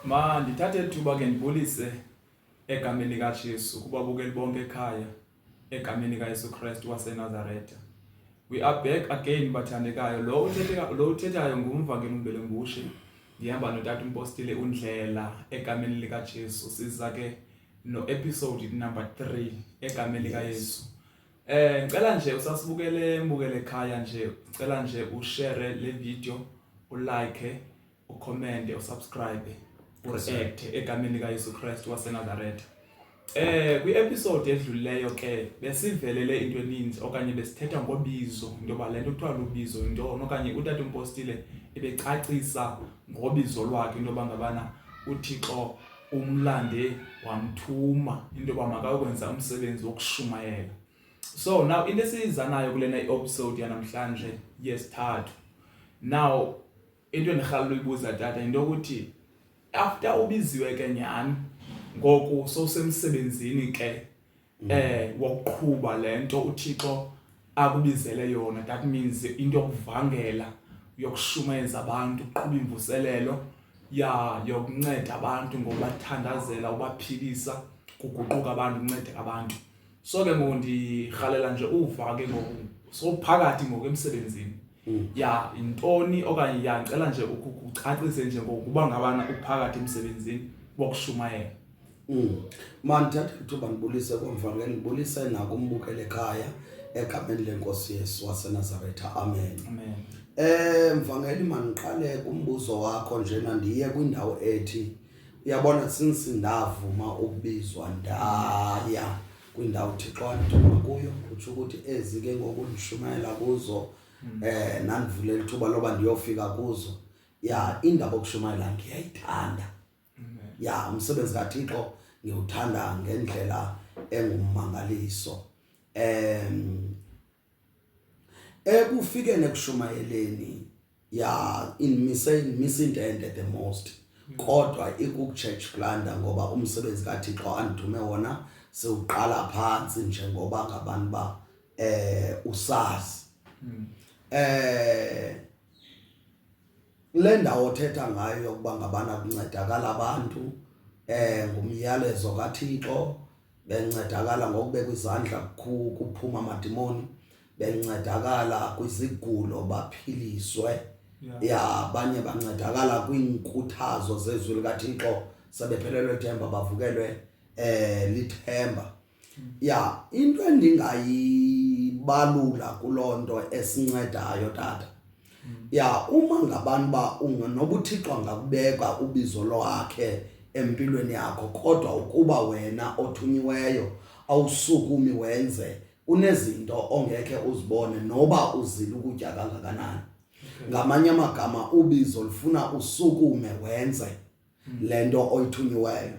Ma ndithathe ithuba ke ndibulise egameni likaJesu kubabukeli bonke ekhaya egameni likaYesu Kristu waseNazaretha. We are back again bathandekayo. Lo uthetha lo uthethayo ngumvangeli uMbelengushe. Ndihamba notata umpostile uNdlela egameni likaJesu. Siza ke no episode number 3 egameni likaYesu. Ngicela nje usasibukele mbukele ekhaya nje, ngicela nje ushare le video, ulike, ucommente, usubscribe, ureact egameni likaYesu Kristu waseNazaretha. Kwi-episode edlulileyo ke besivelele into eninzi okanye besithetha ngobizo, into yoba le nto kuthiwa lubizo yintoni, okanye utata umpostile ebecacisa ngobizo lwakhe, into yoba ngabana uThixo umlande wamthuma into yoba makayokwenza umsebenzi wokushumayela. So now into esiza nayo kulena i-episode yanamhlanje yesithathu, now into endirhalela uyibuza tata yinto yokuthi after ubiziwe ke nyhani ngoku sowusemsebenzini ke wokuqhuba le nto uThixo akubizele yona, that means into yokuvangela, yokushumayeza abantu, uqhuba imvuselelo ya yokunceda abantu ngokubathandazela, ubaphilisa, kuguquka abantu, kuncedeka abantu. So ke ngoku ndirhalela nje uva ke ngoku sowuphakathi ngoku emsebenzini, ya yintoni okanye ya ndicela nje ucacise nje ngokuba ngabana uphakathi emsebenzini wokushumayela. Mandithathe ithuba ndibulise kumvangeli, ndibulise nakumbukeli ekhaya egameni lenkosi Yesu waseNazaretha. Amen. Amen. Mvangeli, mandiqale kumbuzo wakho njena ndiye kwindawo ethi uyabona since ndavuma ukubizwa ndaya kwindawo uThixo andithuma kuyo, kutsho ukuthi ezi ke ngoku ndishumayela kuzo nandivulela ithuba loba ndiyofika kuzo, ya indaba yokushumayela ngiyayithanda. Ya, umsebenzi kaThixo ngiwuthanda ngendlela engummangaliso. Ekufikeni ekushumayeleni, ya, indimise intente the most, kodwa iku-church planter, ngoba umsebenzi kaThixo andithume wona siwuqala phantsi njengoba ngabantu ba usazi. Le ndawo othetha ngayo yokuba ngabana kuncedakala abantu ngumyalezo kaThixo, bencedakala ngokubeka izandla kuphuma amadimoni, bencedakala kwizigulo baphiliswe, ya abanye bancedakala kwiinkuthazo zezwi likaThixo, sebephelelwe ithemba bavukelwe lithemba. Ya, into endingayibalula kuloo nto esincedayo tata, ya, uma ngabantu ba noba uThixo angakubeka ubizo lwakhe empilweni yakho, kodwa ukuba wena othunyiweyo awusukumi wenze, kunezinto ongekhe uzibone noba uzila ukutya kangakanani. Ngamanye amagama, ubizo lufuna usukume wenze le nto oyithunyiweyo.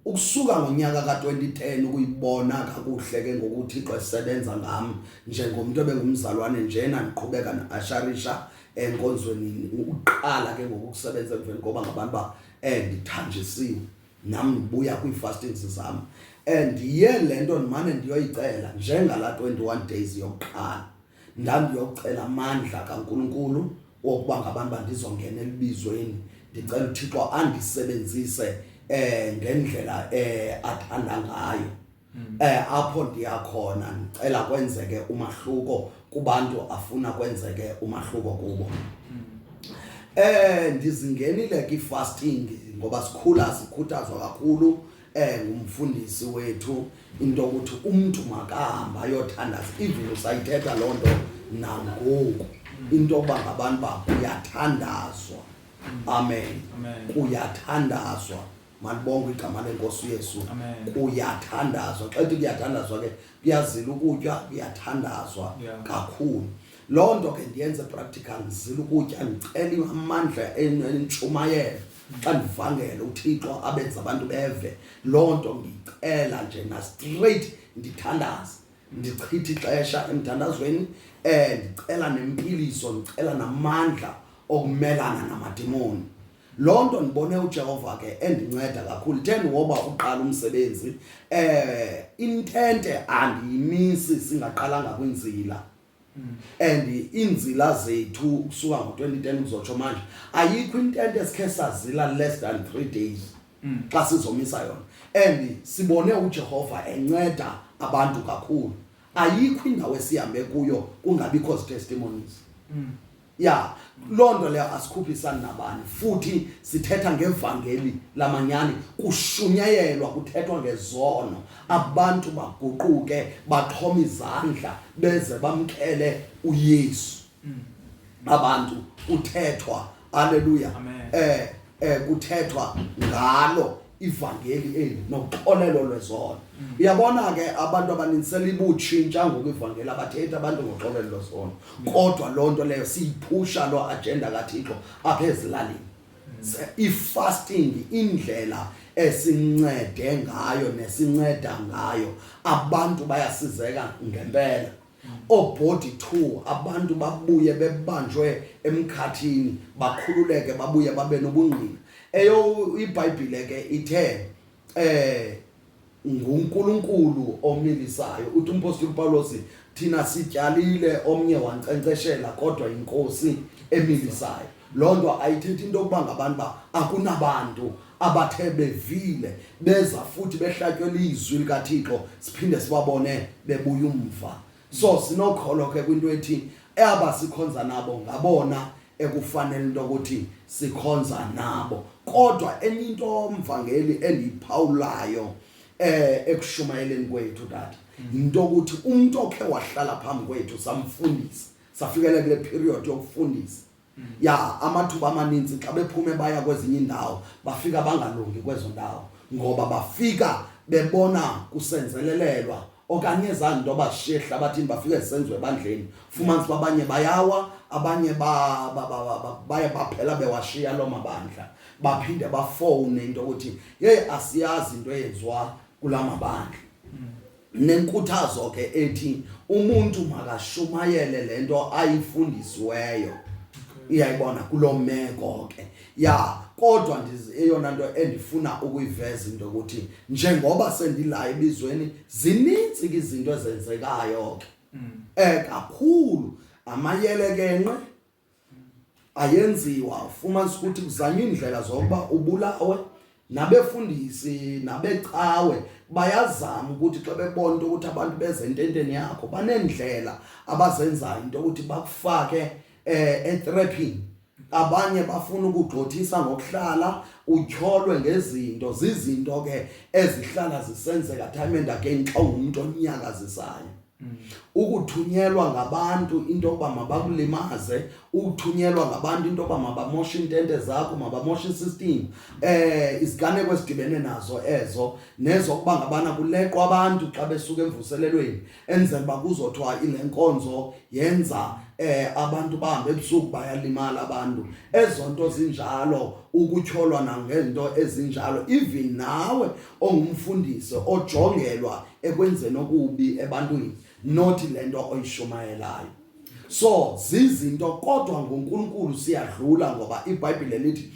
Ukusuka ngonyaka ka-2010 ukuyibona kakuhle ke ngoku uThixo esebenza ngam njengomuntu ebengumzalwane njena, ndiqhubeka ne-asharisha enkonzweni, uqala ke ngoku ukusebenza emveni koba ngabantu ba ndithanjisiwe nam, ndibuya kwii-fastings zam, ndiye le nto ndimane ndiyoyicela njengala 21 days yokuqala, ndandiyocela amandla kaNkulunkulu wokuba ngabantu bandizongena elibizweni, ndicela uThixo andisebenzise ngendlela athanda ngayo. Apho ndiya khona ndicela kwenzeke umahluko kubantu afuna kwenzeke umahluko kubo. Ndizingenile ke fasting ngoba sikhula sikhuthazwa kakhulu ngumfundisi wethu into ukuthi umuntu makahamba ayothandaza, even usayithetha loo nto nangoku, into yokuba ngabantu ba kuyathandazwa. Amen. Amen. Kuyathandazwa, malibongwe igama lenkosi uYesu. Amen. Kuyathandazwa, xa ethi kuyathandazwa ke kuyazila ukutya, kuyathandazwa kakhulu. Loo nto ke ndiyenze practical, ndizila ukutya, ndicela amandla entshumayelo xa ndivangela, uThixo abenze abantu beve. Loo nto ngiyicela nje na straight, ndithandaze, ndichithe ixesha emthandazweni, ndicela nempiliso, ndicela namandla okumelana namadimoni. Loo nto ndibone uJehova ke endinceda kakhulu. Then woba uqala umsebenzi, intente andiyimisi singaqalanga kwinzila. And iinzila zethu kusuka ngo-2010 kuzotsho manje, ayikho intente esikhe sazila less than 3 days xa sizomisa yona, and sibone uJehova enceda abantu kakhulu. Ayikho indawo esihambe kuyo kungabikho zi-testimonies. Ya, loo nto leyo asikhuphisani nabani, futhi sithetha ngevangeli lamanyani, kushunyayelwa, kuthethwa ngezono, abantu baguquke, baxhome izandla, beze bamkele uYesu. Abantu kuthethwa, haleluya, kuthethwa ngalo ivangeli eli noxolelo lwezono. Uyabona ke, abantu abaninzi selibutshintsha ngoku ivangeli, abathethi abantu ngoxolelo lwezono, kodwa loo nto leyo siyiphusha loo agenda kaThixo apha ezilalini. I-fasting, indlela esincede ngayo nesinceda ngayo abantu, bayasizeka ngempela. Oobhodi 2, abantu babuye bebanjwe emkhathini, bakhululeke, babuye babe nobungqina. Eyo iBhayibhile ke ithe nguNkulunkulu omilisayo. Uthi umpostoli Paulos, thina sityalile, omnye wankcenkceshela, kodwa inkosi emilisayo. Loo nto ayithethi into yokuba ngabantu ba akunabantu abathe bevile beza futhi behlatywe lizwi likaThixo, siphinde sibabone bebuya umva. So sinokholo ke kwinto ethi aba sikhonza nabo ngabona ekufanele into ukuthi sikhonza nabo. Kodwa enye into, mvangeli, endiyiphawulayo ekushumayeleni kwethu, tata, into ukuthi umuntu okhe wahlala phambi kwethu samfundisa, safikela kule period yokufundisa, ya, amathuba amaninzi xa bephume baya kwezinye indawo, bafika bangalungi kwezo ndawo, ngoba bafika bebona kusenzelelelwa okanye ezaa nto bazishiye ehlabathini, bafike zisenziwe ebandleni. Fumanisa uba abanye bayawa, abanye baye baphela bewashiya loo mabandla, baphinde bafowune into yokuthi yeyi, asiyazi into eyenziwa kulaa mabandla. Nenkuthazo ke ethi umuntu makashumayele le nto ayifundisiweyo, uyayibona kuloo meko ke. Ya, kodwa eyona nto endifuna ukuyiveza into yokuthi njengoba sendila ebizweni, zininzi ke izinto ezenzekayo ke, kakhulu amayelekenqe ayenziwa. Ufumanisa ukuthi kuzanywa iindlela zokuba ubulawe. Nabefundisi nabecawe bayazama ukuthi xa bebona into ukuthi abantu beze ententeni yakho, baneendlela abazenzayo into ukuthi bakufake etrapping. Abanye bafuna ukugxothisa ngokuhlala utyholwe ngezinto. Zizinto ke ezihlala zisenzeka time and again xa ungumuntu onyakazisayo. Ukuthunyelwa ngabantu into yokuba mabakulimaze, ukuthunyelwa ngabantu into yokuba mabamoshe iintente zakho, mabamoshe isystem, iziganeko ezidibene nazo ezo, nezokuba ngabana kuleqwa abantu xa besuka emvuselelweni, enzela uba kuzothiwa ile nkonzo yenza abantu bahambe ebusuku, bayalimala abantu. Ezo nto zinjalo, ukutyholwa nangezinto ezinjalo, even nawe ongumfundisi ojongelwa ekwenzeni okubi ebantwini, not le nto oyishumayelayo. So zizinto, kodwa ngoNkulunkulu siyadlula, ngoba iBhayibhile lithi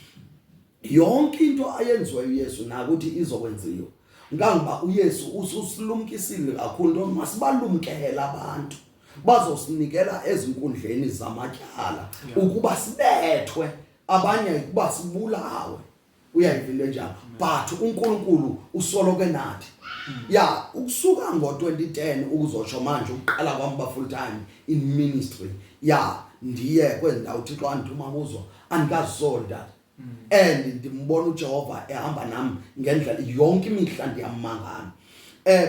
yonke into ayenziwe uYesu nakuthi izokwenziwa. Ngangoba uYesu usilumkisile kakhulu into masibalumkele abantu, bazosinikela ezinkundleni zamatyala ukuba sibethwe, abanye ukuba sibulawe. Uyayiva into enjalo? But uNkulunkulu usoloko enathi. Ya, ukusuka ngo-2010 ukuzotsho manje, ukuqala kwami ba full time in ministry, ya, ndiye kwezi ndawo uThixo andithuma kuzo, andikazisoli, tata, and ndimbona uJehova ehamba nami ngendlela yonke imihla. Ndiyamangala.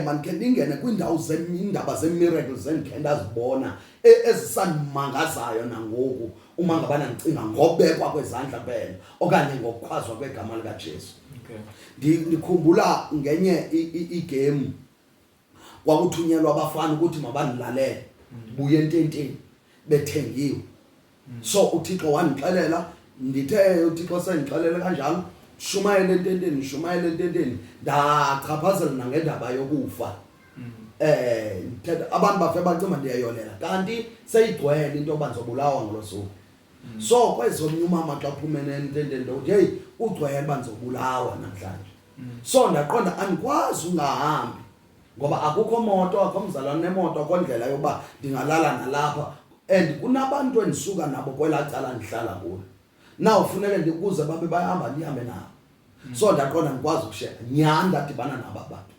Mandikhe ndingene kwiindawo zeindaba ze-miracles endikhe ndazibona, ezisandimangazayo nangoku, uma ngabana ndicinga ngobekwa kwezandla kuphela okanye ngokukhwazwa kwegama likaJesu. Ndikhumbula ngenye igame kwakuthunyelwa abafana ukuthi mabandilalele, ndibuye ententeni, bethengiwe. So uThixo wandixelela, ndithe uThixo sendixelele kanjalo, shumayele ententeni, shumayele ententeni. Ndachaphazela nangendaba yokufa. Ndithetha abantu bafe bacima ndiyayolela, kanti seyigcwele into yokuba ndizobulawa ngolo suku. So kwezomnye umama xa phumene ententeni into ukuthi heyi, kugcwele uba ndizobulawa namhlanje. So ndaqonda andikwazi ungahambi, ngoba akukho moto, akho mzalwane nemoto, akho ndlela yokuba ndingalala nalapha. And kunabantu endisuka nabo kwelaa cala ndihlala kulo. Now funeke ndikuze babe bayahamba ndihambe nabo. So ndaqonda ndikwazi ukushela. Nyhani ndadibana nabo abantu.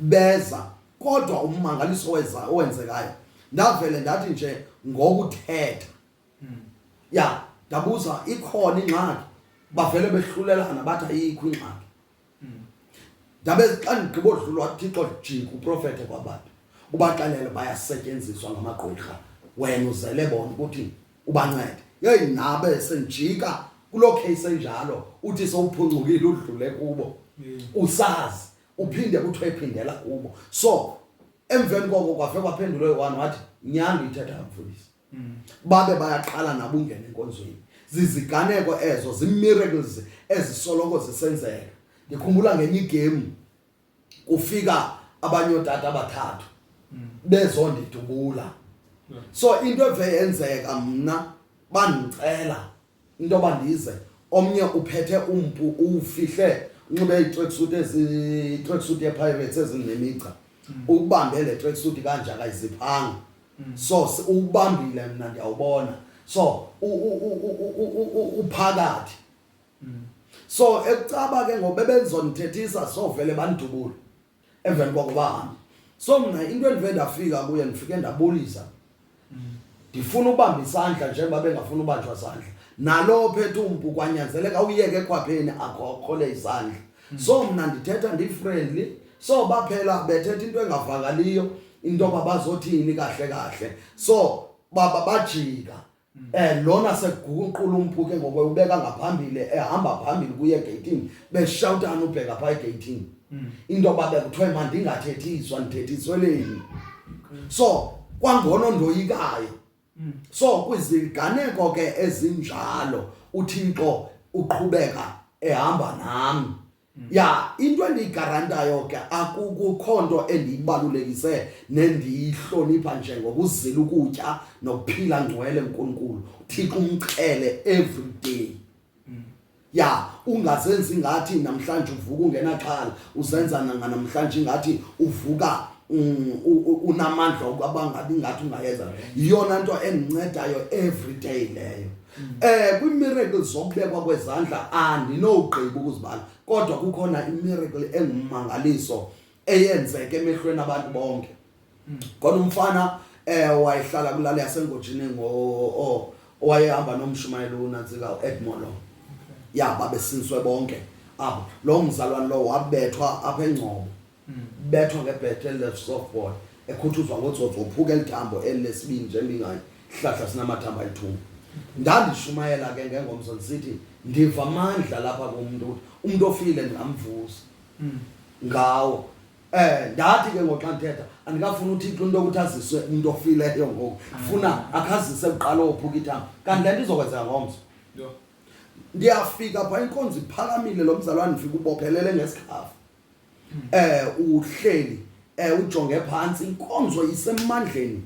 Beza kodwa ummangaliso weza owenzekayo. Ndavele ndathi nje ngokuthetha. Ya, ndabuza ikhona ingxaki. Bavele behlulelana bathi ayikho ingxaki. Ndabe xa ndigqiba odlulwa Thixo jika uprofethe kwabantu. Ubaxelele bayasetyenziswa ngamagqwirha. Wena uzele bona ukuthi ubancede. Yeyi nabe sendijika kuloo case enjalo uthi sowuphuncukile udlule kubo. Usazi uphinde kuthiwe phindela kubo. So emveni koko kwafe kwaphendula oyi-one wathi nyhani uyithetha mfundisi. Babe bayaqala nabo ungena enkonzweni. Ziziganeko ezo, zii-miracles ezisoloko zisenzeka. Ndikhumbula ngenye igame kufika abanye ootata abathathu bezondidubula. So into eve yenzeka mna bandicela into yoba ndize, omnye uphethe umpu uwufihle, unxibe i-tracksuit ezi, i-tracksuit ye-Pirates ezinemigca, ubambe le tracksuit kanje akayiziphanga. So uwubambile, mna ndiyawubona. So uphakathi. So ekucaba ke ngoba bebezondithethisa, so vele bandidubule emveni koko bahambe. So mna into endive ndafika kuye, ndifike ndabulisa, ndifuna ubamba isandla njengoba bengafuna ubanjwa sandla. Nalo ophethe umpu kwanyanzeleka uyeke ekhwapheni akhole isandla. So mna ndithetha ndi-friendly, so baphela bethetha into engavakaliyo into yoba bazothini kahle kahle. So baba bajika. Lona seguqula umpu ke ngoku ubeka ngaphambili, ehamba phambili kuye egeyithini, beshawutana ubheka phaa egeyithini. Into yoba bekuthiwe mandingathethiswa, ndithethisweleni. So kwangono ndoyikayo. So kwiziganeko ke ezinjalo uThixo uqhubeka ehamba nami. Ya, into endiyigarantayo ke akukho nto endiyibalulekise nendiyihlonipha njengokuzila ukutya nokuphila ngcwele uNkulunkulu. uThixo umcele every day. Ya, ungazenzi ngathi namhlanje uvuka ungenaxhala, uzenza namhlanje ngathi uvuka unamandla okuba ngathi ungayenza. Yiyona nto endincedayo every day leyo. Kwi-miracles zokubekwa kwezandla andinowugqiba ukuzibala, kodwa kukhona i-miracle engummangaliso eyenzeke emehlweni abantu bonke. Khona umfana wayehlala kulali yaseNgojini owayehamba nomshumayeli uNantsika uEdmolo. Ya, babesinswe bonke apho. Lo mzalwane lo wabethwa apha eNgcobo. Bethwa ngebhethe le softball, ekhuthuzwa ngotsotsi, wophuka elithambo eli lesibini njengoba isihlahla sinamathambo ayi-2. Ndandishumayela ke ngengomso ndisithi ndiva amandla lapha kumntu ukuthi umuntu ofile ndingamvusa ngawo. Ndathi ke ngoxa ndithetha andikafuni uThixo into yokuthi aziswe umuntu ofileyo ngoku, funa akhazise kuqala owophuka ithambo, kanti le nto izokwenzeka ngomso. Ndiyafika phaa, inkonzo iphakamile, lo mzalwane ndifika ubophelele ngesikhafu, uhleli ujonge phantsi, inkonzo isemandleni,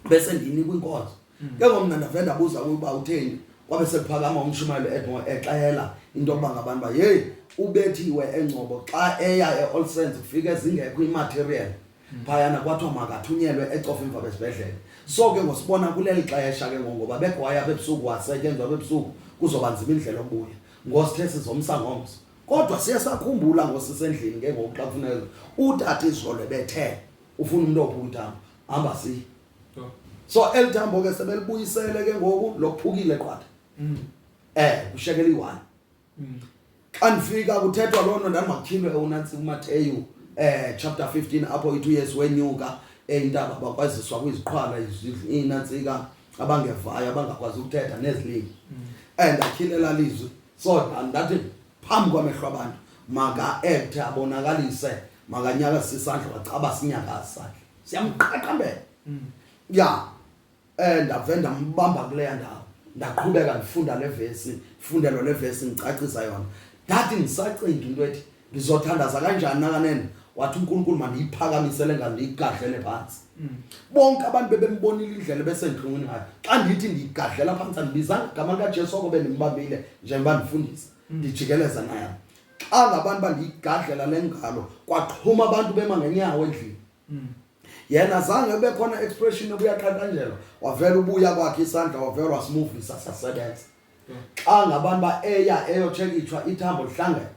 bese ndiyinikwa inkonzo. Ke ngoku mna ndave ndabuza kuye uba utheni, kwabe sekuphakama umshumayeli Edmond exela into yokuba ngabantu uba yeyi ubethiwe eNgcobo, xa eya e-All Saints kufike zingekho i-material phayana, kwathiwa makathunyelwe eCofimvaba esibhedlele. So ke ngosibona kuleli xesha ke ngoku ngoba begwaya apha ebusuku, wasetyenzwa apha ebusuku, kuzoba nzima indlela yokubuya, ngosithe sizomsa ngomso. Kodwa siye sakhumbula ngosisendlini ke ngoku xa kufuneka utata izolo ebethe ufuna umuntu ophuka ithambo, hamba siye. So eli thambo ke sebelibuyisele ke ngoku, lophukile qwatha. Kushekela iyi-1. Xa ndifika kuthethwa loo nto, ndandimakutyhilwe unantsi uMateyu chapter 15 apho ithi uYesu wenyuka intaba bakwaziswa kwiziqhwala inantsika abangevayo abangakwazi ukuthetha nezilimi. Ndatyhilela lizwi. So ndathi phambi kwamehlo abantu maka-ekte abonakalise, makanyakazise isandla, wacaba sinyakaza isandla siyamqaqambela. Ya, ndave ndambamba kuleya ndawo, ndaqhubeka ndifunda le vesi, ndifundelwa le vesi, ndicacisa yona. Ndathi ndisacinga into ethi ngizothandaza kanjani nakanene, wathi uNkulunkulu mandiyiphakamise le ngalo ndiyigadlele phantsi. Bonke abantu bebembonile indlela ebesendlungwini ngayo. Xa ndithi ndiyigadlela phantsi, andibizanga igama likaJesu oko bendimbambile njengoba ndifundisa, ndijikeleza naye. Xa ngabantu bandiyigadlela le ngalo, kwaqhuma abantu bema ngenyawo endlini. Yena zange kube khona expression yobuyaqaqanjelwa, wavela ubuya kwakhe isandla, wavela wasimuvisa sasebenza. Xa ngabantu ba eya eyotshekitshwa ithambo lihlangene.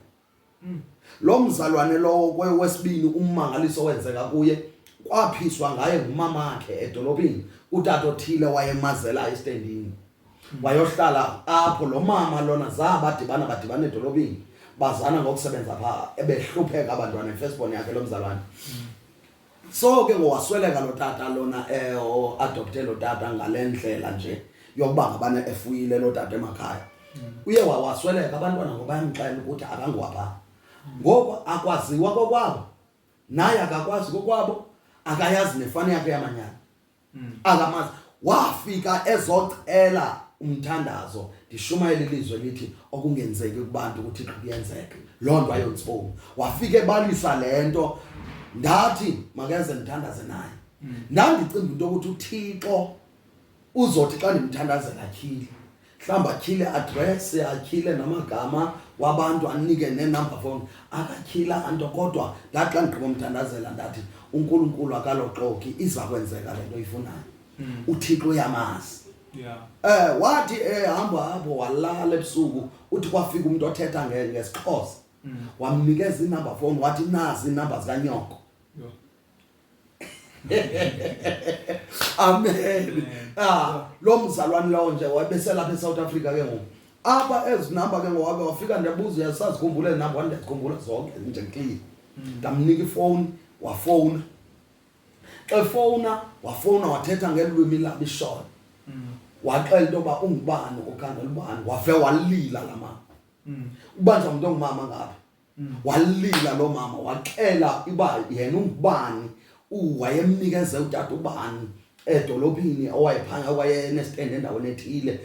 Lo mzalwane lowo wesibini ummangaliso wenzeka kuye kwaphiswa ngaye ngumamakhe edolophini utata othile wayemazela esitendini. Wayohlala apho lo mama lona zabadibana badibana edolophini bazana ngokusebenza pha ebehlupheka abantwana efirstborn yakhe lo mzalwane. So ke ngowasweleka lo tata lona adopte lo tata ngale ndlela nje yokuba ngabana efuyile lo tata emakhaya. Uye wasweleka abantwana ngoba bayamxela ukuthi akangowapha. Ngoku akwaziwa kokwabo, naye akakwazi kokwabo, akayazi nefani yakhe yamanyana. Akamazi. Wafika ezocela umthandazo, ndishumayela ilizwi elithi okungenzeki kubantu kuThixo kuyenzeka. Loo nto ayontsomi. Wafika ebalisa le nto, ndathi makeze ndithandaze naye. Ndandicinga into yokuthi uThixo uzothi xa ndimthandazela atyhile, mhlawumbi atyhile address, atyhile namagama wabantu, anike ne-number phone. Akatyhila nto, kodwa ndathi xa ndigqiba umthandazela ndathi uNkulunkulu akaloxoki, iza kwenzeka le nto ifunayo. uThixo uyamazi. Wathi ehamba apho walala ebusuku, uthi kwafika umuntu othetha ngesiXhosa. Wamnikeza inumber phone, wathi nazi inumber zikanyoko. Amen. Lo mzalwane lowo nje wabeselapha eSouth Africa ke ngoku. Apha ezi number ke ngoku wake wafika, ndiyabuza uyasazikhumbula ezi number, ndiyazikhumbula zonke nje clear. Ndamnika ifowuni, wafowuna. Xa efowuna, wafowuna wathetha ngelwimi labo iShona. Waxela into yoba ungubani, ukhangela ubani, wave walila laa mama. Ubanjwa ngumntu ongumama ngapha. Walila lo mama, waxela uba yena ungubani, wayemnikeze utata ubani edolophini owayephanga, wayenesitende endaweni ethile.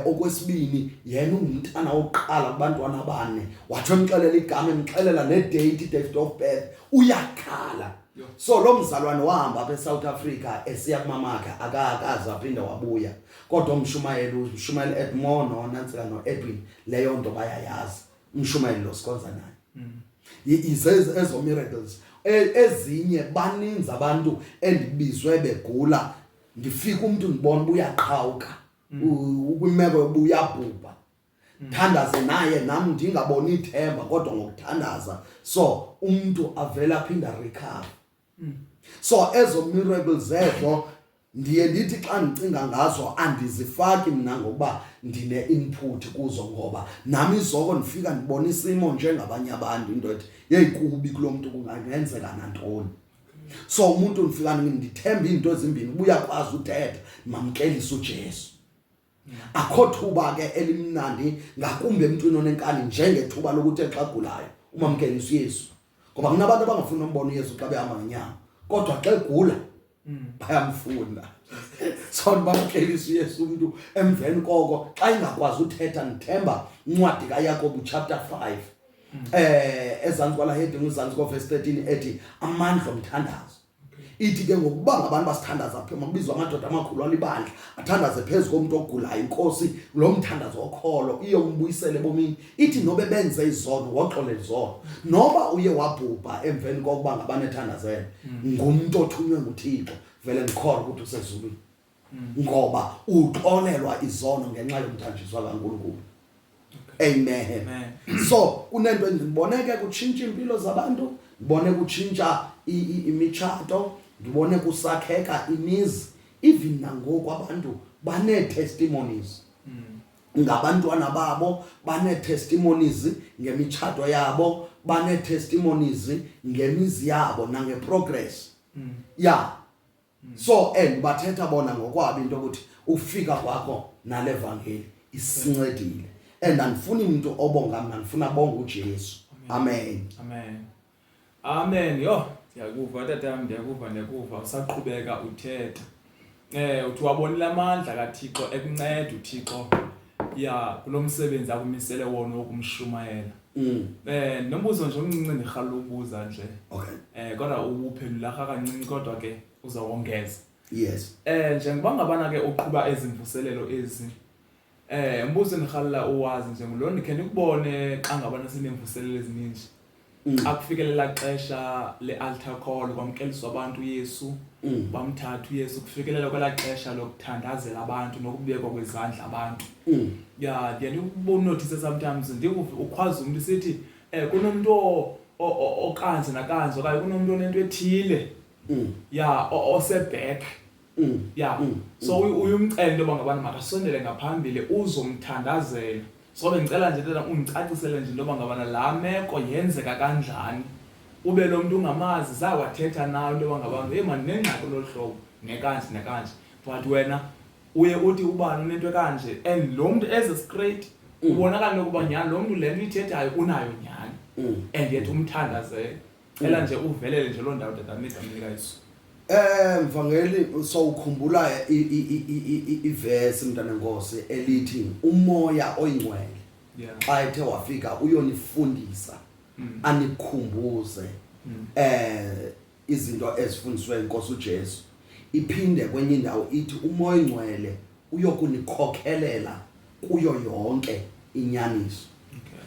Okwesibini yena ungumntana wokuqala kubantwana abane. Watsho emxelela igama, emxelela nedate, date of birth, uyakhala. So lo mzalwane wahamba apha eSouth Africa esiya kumamakhe, akakaze aphinde wabuya. Kodwa umshumayeli, umshumayeli Edmond noNantsika noEdwin, leyo nto bayayazi. Umshumayeli lo sikhonza naye. Ezo miracles. Ezinye baninzi abantu endibizwe begula, ndifika umuntu ndibona uba uyaqhawuka, ukwimeko yokuba uyabhubha. Thandaze naye nam ndingaboni ithemba, kodwa ngokuthandaza so umuntu avele aphinde recover. So ezo miracles ezo ndiye ndithi xa ndicinga ngazo andizifaki mna ngokuba ndine-input kuzo, ngoba nam izoko ndifika ndibona isimo njengabanye abantu, into ethi yeyi kubi kulo mntu, kungenzeka nantoni. So umuntu ndifika ndithemba iinto ezimbini, uba uyakwazi uthetha, mamkelise uJesu. Akho thuba ke elimnandi ngakumbi emntwini onenkani njengethuba lokuthi xa gulayo umamkelise uYesu, ngoba kunabantu abangafuni umbona uYesu xa behamba ngenyawo, kodwa xa egula bayamfuna. So bamkelisa uYesu umuntu emveni koko xa ingakwazi uthetha. Ndithemba incwadi kaYakobi chapter 5 ezantsi kwala heading, ezantsi ko verse 13 ethi amandla omthandazo. Ithi ke ngokuba ngabantu basithandaza phe, makubizwa amadoda amakhulu alibandla athandaze phezu komuntu ogulayo, inkosi lo mthandazo wokholo iyombuyisela ebomini. Ithi nobe benze izono woxolela izono, noba uye wabhubha emveni kokuba ngabanethandazela ngumuntu othunywe nguThixo, vele ndikholwa ukuthi usezulwini, ngoba uxolelwa izono ngenxa yomthanjiswa kaNkulunkulu. Amen. Amen. So kunento ndibone ke kutshintsha impilo zabantu, ndibone kutshintsha imitshato, ndibone kusakheka imizi. Even nangoku abantu banee-testimonies ngabantwana babo, banee-testimonies ngemitshato yabo, banee-testimonies ngemizi yabo nange-progress. Yeah. So and bathetha bona ngokwabo into ukuthi ufika kwakho nale vangeli isincedile. And andifuni umuntu obonga mna, ndifuna bonga uJesu. Amen. Amen. Amen. Yo, ndiyakuva tatam, ndiyakuva, ndiyakuva usaqhubeka uthetha. Uthi wabonile amandla kaThixo ekunceda uThixo ya kulo msebenzi akumisele wona wokumshumayela. Nombuzo nje omncinci ndirhalela ubuza nje. Kodwa ubuphendula kancinci, kodwa ke uzawongeza. Njengoba ngabana ke uqhuba ezimvuselelo ezi, umbuzo endirhalela uwazi nje ngulo, ndikhe ndikubone xa ngabana sinemvuselelo ezininji. Xa kufikelela xesha le-altar call, kwamkeliswa abantu uYesu, bamthatha uYesu, kufikelela kwelaa xesha lokuthandazela abantu nokubekwa kwezandla abantu. Ya, ndiye ndikunothise sometimes, ndikuve ukhwaza umntu sithi kunomntu okanje nakanje, okanye kunomntu onento ethile, ya, oseback. Ya, so uye umcele into yoba ngabana makasondele ngaphambili uzomthandazela. So bendicela nje tata undicacisele nje into yoba ngabana laa meko yenzeka kanjani, ube lo mntu ungamazi, zawathetha nawe into yoba ngabana heyi mani ndinengxaki lolu hlobo nekanje nekanje, but wena uye uthi ubani unento ekanje, and lo mntu eze straight, ubonakala into yokuba nyhani lo mntu le nto uyithethayo unayo nyhani, and yet umthandazele. Cela nje uvelele nje loo ndawo tata egameni likaYesu. Mvangeli, sowukhumbula ivesi mntana Nkosi elithi umoya oyingcwele xa ethe wafika uyonifundisa, anikhumbuze izinto ezifundiswe inkosi uJesu. Iphinde kwenye indawo ithi umoya oyingcwele uyokunikhokelela kuyo yonke inyaniso.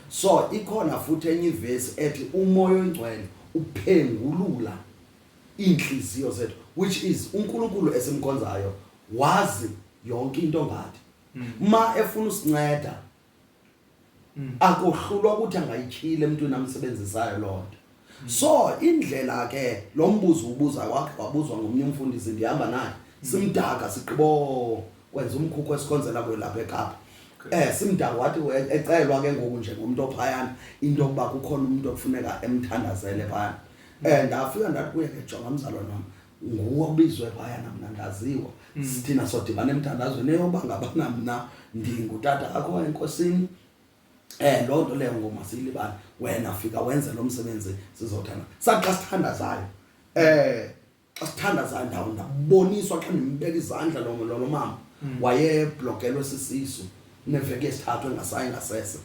So ikhona futhi enye ivesi ethi umoya oyingcwele uphengulula iinhliziyo zethu, which is uNkulunkulu esimkhonzayo wazi yonke into ngathi. Ma efuna usinceda, akohlulwa ukuthi angayityhila emntwini amsebenzisayo loo nto. So indlela ke lo mbuzo ubuza wakhe wabuzwa ngomnye umfundisi ndihamba naye, simdaka sigqibo kwenza umkhukhu esikhonzela kuyo lapha eKapa. Simdaka wathi ecelwa ke ngoku nje ngumntu ophayana into yokuba kukhona umuntu okufuneka emthandazele phayana. Ndafika ndathi kuye ke, jonga mzalwane wam, nguwe obizwe phayana, mna ndaziwa. Sithina sodibana emthandazweni eyoba ngabana mna ndingutata akho enkosini. Loo nto leyo ngoma siyilibale, wena fika wenze lo msebenzi sizothanda. Sathi xa sithandazayo, xa sithandazayo ndawo ndaboniswa xa ndimbeka izandla lo mama, wayeblokelwe sisisu neveki yesithathu engasayi ngasese.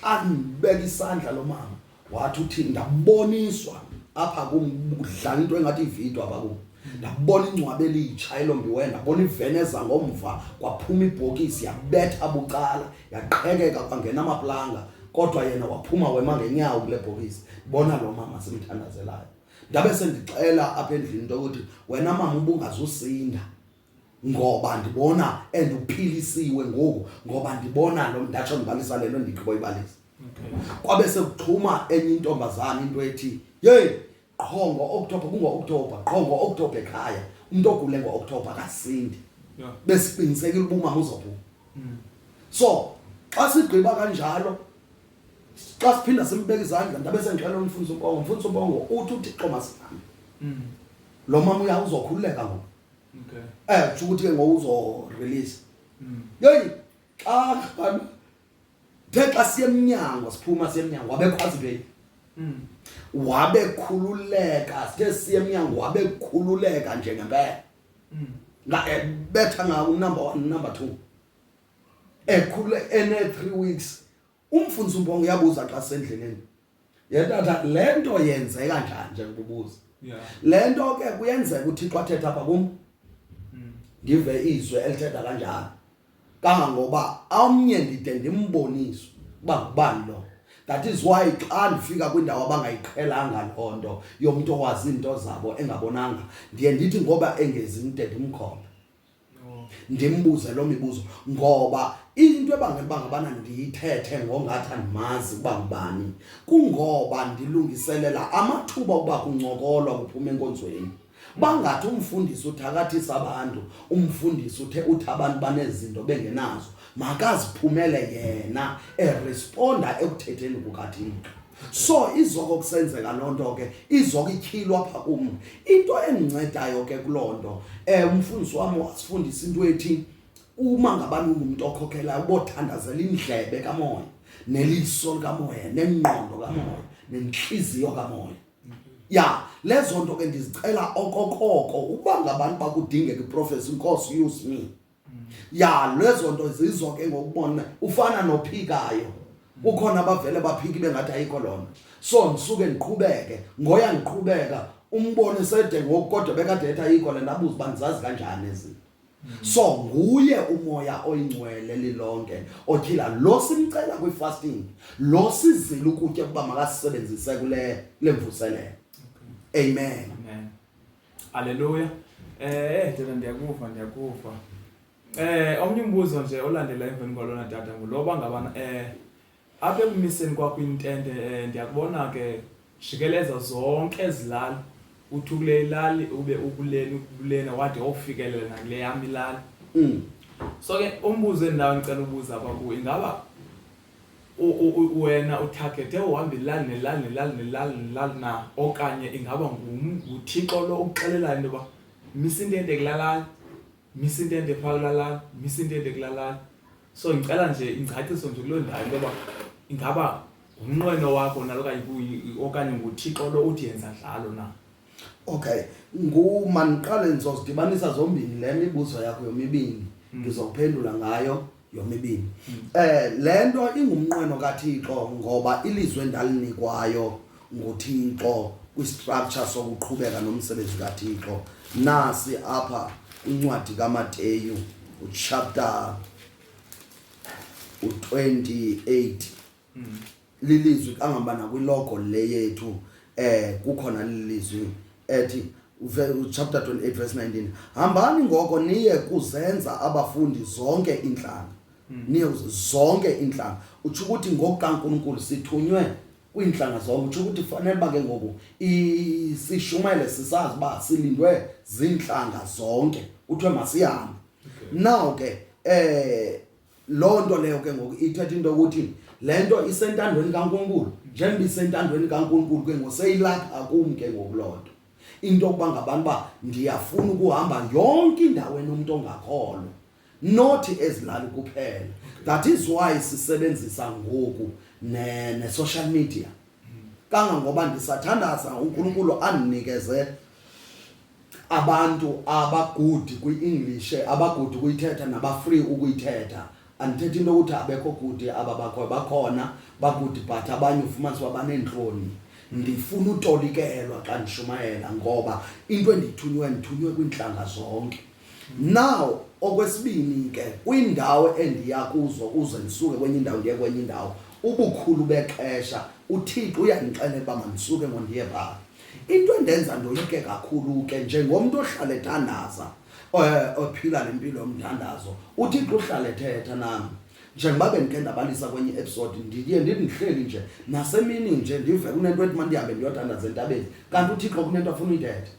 Xa ndibeka isandla lo mama wathi uthi ndaboniswa apha kum kudlala into engathi ividiyo apha kum. Ndabona ingcwaba elitsha elombiweyo, ndabona iveneza ngomva, kwaphuma ibhokisi yabetha bucala, yaqhekeka kwangena amaplanga, kodwa yena waphuma wema ngenyawo kule bhokisi. Bona lo mama simthandazelayo. Ndabe sendixela apha endlini into yokuthi wena mama ubungazusinda ngoba ndibona and uphilisiwe ngoku, ngoba ndibona lo, ndatsho ndibalisa le nto ndigqibo ibalisa. Kwabe sekuxhuma enye intombazana into ethi hey, qho ngo-October, kungo-October, qho ngo-October ekhaya umuntu ogule ngo-October akasindi. Besiqinisekile uba umama uzophuma. So xa sigqiba kanjalo, xa siphinda simbeka izandla, ndabe sendixela umfundisi uMpongo, umfundisi uMpongo uthi uThixo masihambe. Lo mama uya uzokhululeka ngoku. Kusho ukuthi ke ngoku uzo-release. Yeyi, xa the xa siye emnyango, siphuma siye emnyango, wabekhwaza into. Wabekhululeka, sithe siye emnyango wabekhululeka nje ngempela. Nga betha nga number 1, number 2. Ekhule ene 3 weeks. Umfundisi uMpongo uyabuza xa sendleleni. Yetata le nto yenzeka njani nje ngokubuza. Le nto ke kuyenzeka uThixo athethe apha kum. Ndive izwi elithetha kanjalo. Kangangoba omnye ndide ndimbonise uba ngubani lo. That is why xa ndifika kwindawo abangayiqhelanga loo nto yomntu owazi iinto zabo engabonanga, ndiye ndithi ngoba engezi ndide ndimkhombe. Ndimbuze loo mibuzo, ngoba into ebangela uba ngabana ndiyithethe ngongathi andimazi uba ngubani, kungoba ndilungiselela amathuba ukuba kuncokolwa kuphuma enkonzweni. Bangathi umfundisi uthakathisa abantu, umfundisi uthe uthi abantu banezinto bengenazo, makaziphumele yena eresponda ekuthetheni kukaThixo. So izoko kusenzeka loo nto ke, izoko ityhilwa apha kum. Into endincedayo ke kuloo nto, umfundisi wam wasifundisa into ethi uma ngabani ungumntu okhokhelayo ubothandazela indlebe kamoya, neliso likamoya, nengqondo kamoya, nentliziyo kamoya. Ya, lezo nto ke ndizicela okokoko uba ngabantu bakudingeka iprofesi, Nkosi use me. Ya, lezo nto zizo ke ngokubona ufana nophikayo. Kukhona abavele baphike bengathi ayikho loo nto. So ndisuke ndiqhubeke, ngoya ndiqhubeka, umbone sede ngoku kodwa bekade ethi ayikho le nto, abuze uba ndizazi kanjani ezi. So nguye uMoya oyiNgcwele lilonke otyhila lo simcela kwi-fasting, lo sizile ukutya ukuba makasisebenzise kule lemvuselelo. Amen. Amen. Haleluya. Tata, ndiyakuva, ndiyakuva. Omnye umbuzo nje olandela emveni kwalona, tata, ngulo bangabana apha ekumiseni kwakho intente, ndiyakubona ke jikeleza zonke ezilali, uthi kule ilali ube ukuleni ukulena wade wofikelela nakule yam ilali. So ke umbuzo endawo ngicela ubuza apha kuwe, ingaba wena utargete uhamba ilali nelali nelali nelali nelali na, okanye ingaba nguThixo lo ukuxelelayo into yoba misa intente kulalali, misa intente phaa kulalali, misa intente kulalali? So ngicela nje ingcaciso nje kuloo ndawo, into yoba ingaba ngumnqweno wakho nalo okanye nguThixo lo uthi yenza njalo na? Okay, ngumandiqale ndizozidibanisa zombini le mibuzo yakho yomibini, ngizokuphendula ngayo yomibini. Le nto ingumnqweno kaThixo, ngoba ilizwe endalinikwayo nguThixo kwi-structure sokuqhubeka nomsebenzi kaThixo nasi apha kwincwadi kaMateyu uchapter u28. Lilizwi kangaba nakwilogo le yethu kukhona lilizwi ethi chapter 28 verse 19: "Hambani ngoko niye kuzenza abafundi zonke intlanga." Niye zonke intlanga, utsho ukuthi ngokukaNkulunkulu sithunywe kwiintlanga zonke. Utsho ukuthi fanele uba ke ngoku sishumayele sisazi uba silindwe ziintlanga zonke, kuthiwe masihambe. Now ke loo nto leyo ke ngoku ithetha into yokuthi le nto isentandweni kaNkulunkulu. Njengoba isentandweni kaNkulunkulu ke ngoku, seyilapha kum ke ngoku loo nto, into yokuba ngabantu uba ndiyafuna ukuhamba yonke indawo enomntu ongakholwa, not ezilali kuphela. That is why sisebenzisa ngoku ne-social media, kangangoba ndisathandaza uNkulunkulu andinikeze abantu abagood kwi-English, abagood kuyithetha nabafree ukuyithetha. Andithethi into yokuthi abekho good aba bakho, bakhona bagood, but abanye ufumanisa uba baneentloni. Ndifuna utolikelwa xa ndishumayela, ngoba into endiyithunywe, ndithunywe kwiintlanga zonke. Now okwesibini ke, kwindawo endiya kuzo, uze ndisuke kwenye indawo ndiye kwenye indawo, ubukhulu bexesha uThixo uyandixelela uba mandisuke ngondiye phaa. Into endenza ndoyike kakhulu ke njengomntu ohlala ethandaza, ophila le mpilo yomthandazo, uThixo uhlala ethetha nam. Njengoba bendikhe ndabalisa kwenye i-episode, ndiye ndithi ndihleli nje nasemini nje, ndive kunento ethi mandihambe ndiyothandaza entabeni, kanti uThixo kunento afuna uyithetha.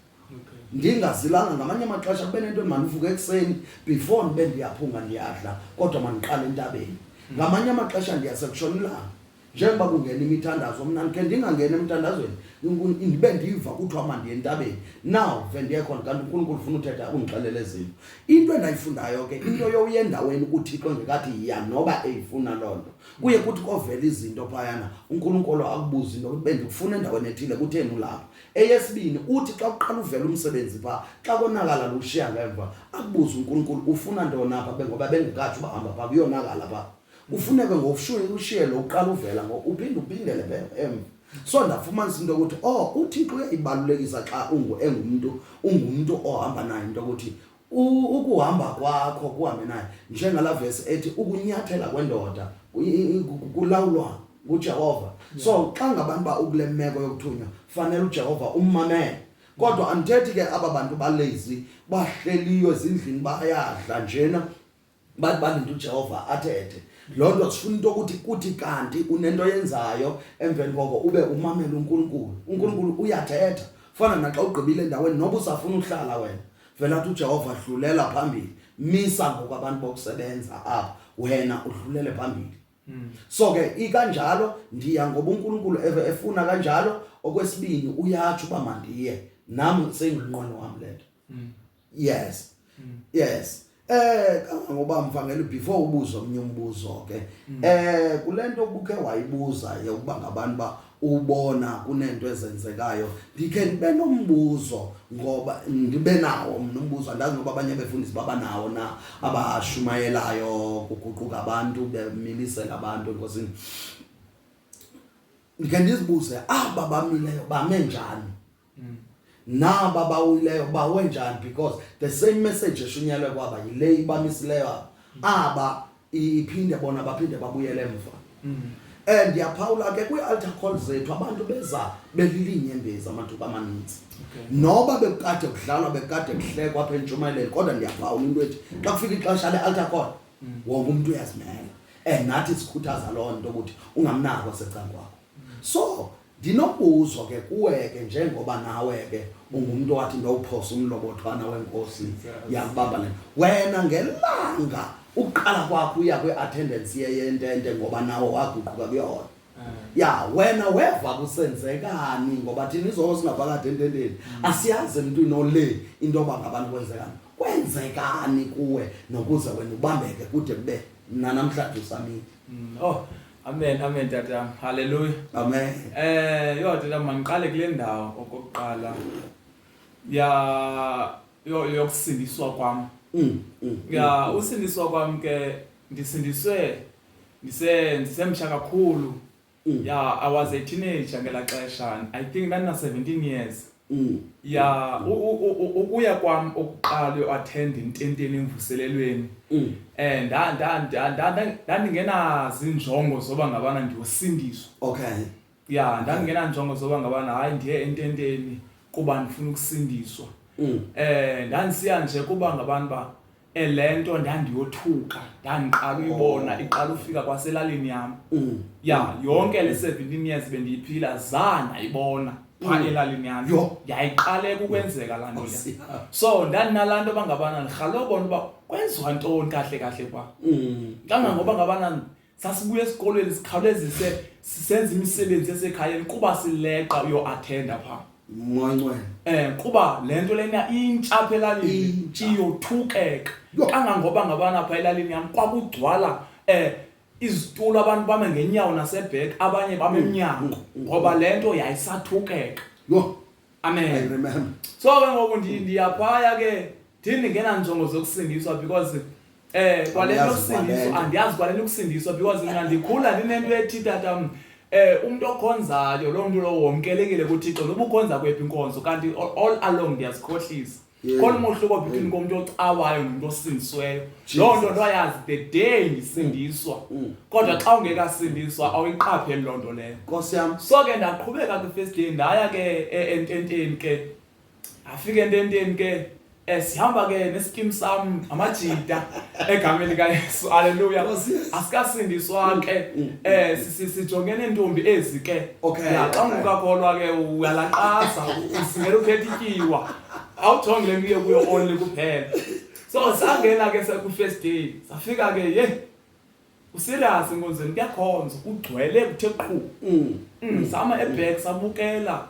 Ndingazilanga ngamanye amaxesha kube nento mandivuke ekuseni before ndibe ndiyaphunga ndiyadla, kodwa mandiqale entabeni. Ngamanye amaxesha ndiyasekutshona ilanga njengoba kungena imithandazo, mna ndikhe ndingangeni emthandazweni, ndibe ndiva kuthiwa mandiye entabeni. Now ve ndiye khona, kanti uNkulunkulu ufuna uthetha, undixelele ezinto. Into endayifundayo ke, into yowuya endaweni uThixo engekathi yiya, noba eyifuna loo nto, kuye kuthi kovela izinto phayana, uNkulunkulu akubuze into yokuthi bendikufuna endaweni ethile, kutheni ulapha? Eyesibini, uthi xa kuqala uvela umsebenzi phaa, xa konakala lushiya ngemva, akubuze uNkulunkulu ufuna ntoni apha, bengoba bengekatsho uba hamba phaa, kuyonakala phaa, kufuneke ngokushuye ushiye lo uqala uvela ngoku uphinde uphindele emva. So ndafumanisa into yokuthi, oh, uThixo uyayibalulekisa xa engumntu, ungumntu ohamba naye, into yokuthi ukuhamba kwakho kuhambe naye, njengala vesi ethi ukunyathela kwendoda kulawulwa nguJehova. So xa ngabantu ba ukule meko yokuthunywa, fanele uJehova ummamele. Kodwa andithethi ke aba bantu balazy, bahleliyo ezindlini, bayadla njena, bathi balinde uJehova athethe. Loo nto sifuna into yokuthi kuthi kanti unento yenzayo, emveni koko ube umamela uNkulunkulu. UNkulunkulu uyathetha, fana naxa ugqibile endaweni, noba usafuna uhlala wena, vela athi uJehova dlulela phambili, misa ngoku abantu bokusebenza apha, wena udlulele phambili. So ke ikanjalo, ndiya ngoba uNkulunkulu efuna kanjalo. Okwesibini, uyatsho uba mandiye, nam seyingumnqweno wam lento. Yes, kangangoba mvangeli, before ubuze omnye umbuzo ke, kule nto ubukhe wayibuza yokuba ngabantu ba ubona kunento ezenzekayo, ndikhe ndibe nombuzo, ngoba ndibe nawo mna umbuzo, andazi noba abanye abefundisi baba nawo na, abashumayelayo kuguquka abantu, bemilisela abantu enkosini. Ndikhe ndizibuze, aba bamileyo bame njani? Naba bawileyo bawe njani? Because the same message eshunyelwe kwaba yile ibamisileyo aba. Aba iphinde bona baphinde babuyele emva. And ndiyaphawula ke kwii-altar call zethu abantu beza belila iinyembezi amathuba amaninzi. Noba bekukade kudlalwa, bekukade kuhlekwa apha entshumayelweni, kodwa ndiyaphawula into ethi xa kufika ixesha le-altar call, wonke umntu uyazimela. And nathi sikhuthaza loo nto ukuthi ungamnaki osecaleni kwakho. So ndinombuzo ke kuwe ke, njengoba nawe ke ungumntu owathi ndowuphosa umlobothwana wenkosi yakubamba le wena ngelanga uqala kwakho uya kwi-attendance yentente, ngoba nawe waguquka kuyona. Ya, wena weva kusenzekani? Ngoba thina izolo singaphakathi ententeni asiyazi emntwini ole into yoba ngabantu kwenzekani, kwenzekani kuwe nokuze wena ubambeke kude kube nanamhlanje usamile. Oh, amen, amen tata. Hallelujah. Amen. Yo tata, mandiqale kule ndawo okokuqala ya yokusindiswa kwam. Ya, usindiswa kwam ke, ndisindiswe ndisemtsha kakhulu. Ya, I was a teenager ngelaa xesha. I think ndandina 17 years. Ya, ukuya kwam okuqala uyoattend intenteni emvuselelweni, ndandingenazinjongo zoba ngabana ndiyosindiswa. Ya, ndandingenanjongo zoba ngabana hayi ndiye ententeni kuba ndifuna ukusindiswa. Ndandisiya nje kuba ngabantu ba le nto ndandiyothuka, ndandiqala uyibona iqala ufika kwaselalini yam. Ya, yonke le 17 years bendiyiphila zanayibona phaa elalini yam. Yayiqaleka ukwenzeka laa nto leya. So ndandinalaa nto bangabana ndirhalela ubona uba kwenziwa ntoni kahle kahle phaa. Kangangoba ngabana sasibuya esikolweni sikhawulezise sisenza imisebenzi yasekhayeni kuba sileqa uyoathenda phaa. Moya. Kuba le nto lena intsha apha elalini, Intsha. iyothukeka. Kangangoba ngabana phaa elalini yam kwakugcwala izitulo, abantu bame ngenyawo nasebhek, abanye bame emnyango, ngoba le nto yayisathukeka. Amen. I remember. So ke ngoku ndiyaphaya ke ndingenanjongo zokusindiswa because kwale nto Andiyazi yokusindiswa, kwale nto. andiyazi kwale nto yokusindiswa because mna ndikhula ndinento ethi tata, umntu okhonzayo loo mntu lowo womkelekile kuThixo noba ukhonza kwephi inkonzo, kanti all along ndiyazikhohlisa. Khona umohluko between komntu ocawayo nomntu osindisiweyo. Loo nto ndoyazi the day ndisindiswa. Kodwa xa ungekasindiswa awuyiqapheli loo nto leyo. Nkosi yam. So ke ndaqhubeka kwi-first day, ndaya ke ententeni ke. Ndafika ententeni ke, sihamba ke nesikim sam amajita egameni likaYesu. Hallelujah. Nkosi Yesu. Asikasindiswa ke. Sijongene neentombi ezi ke. Ya, xa ungukakholwa ke uyalaqaza, usingela uphethe ityiwa. Awujongi le nto uye kuyo only kuphela. So sangena ke ku-first day. Safika ke, ye, userious enkonzweni, kuyakhonzwa, kugcwele kuthe qhu. Sama eback sabukela.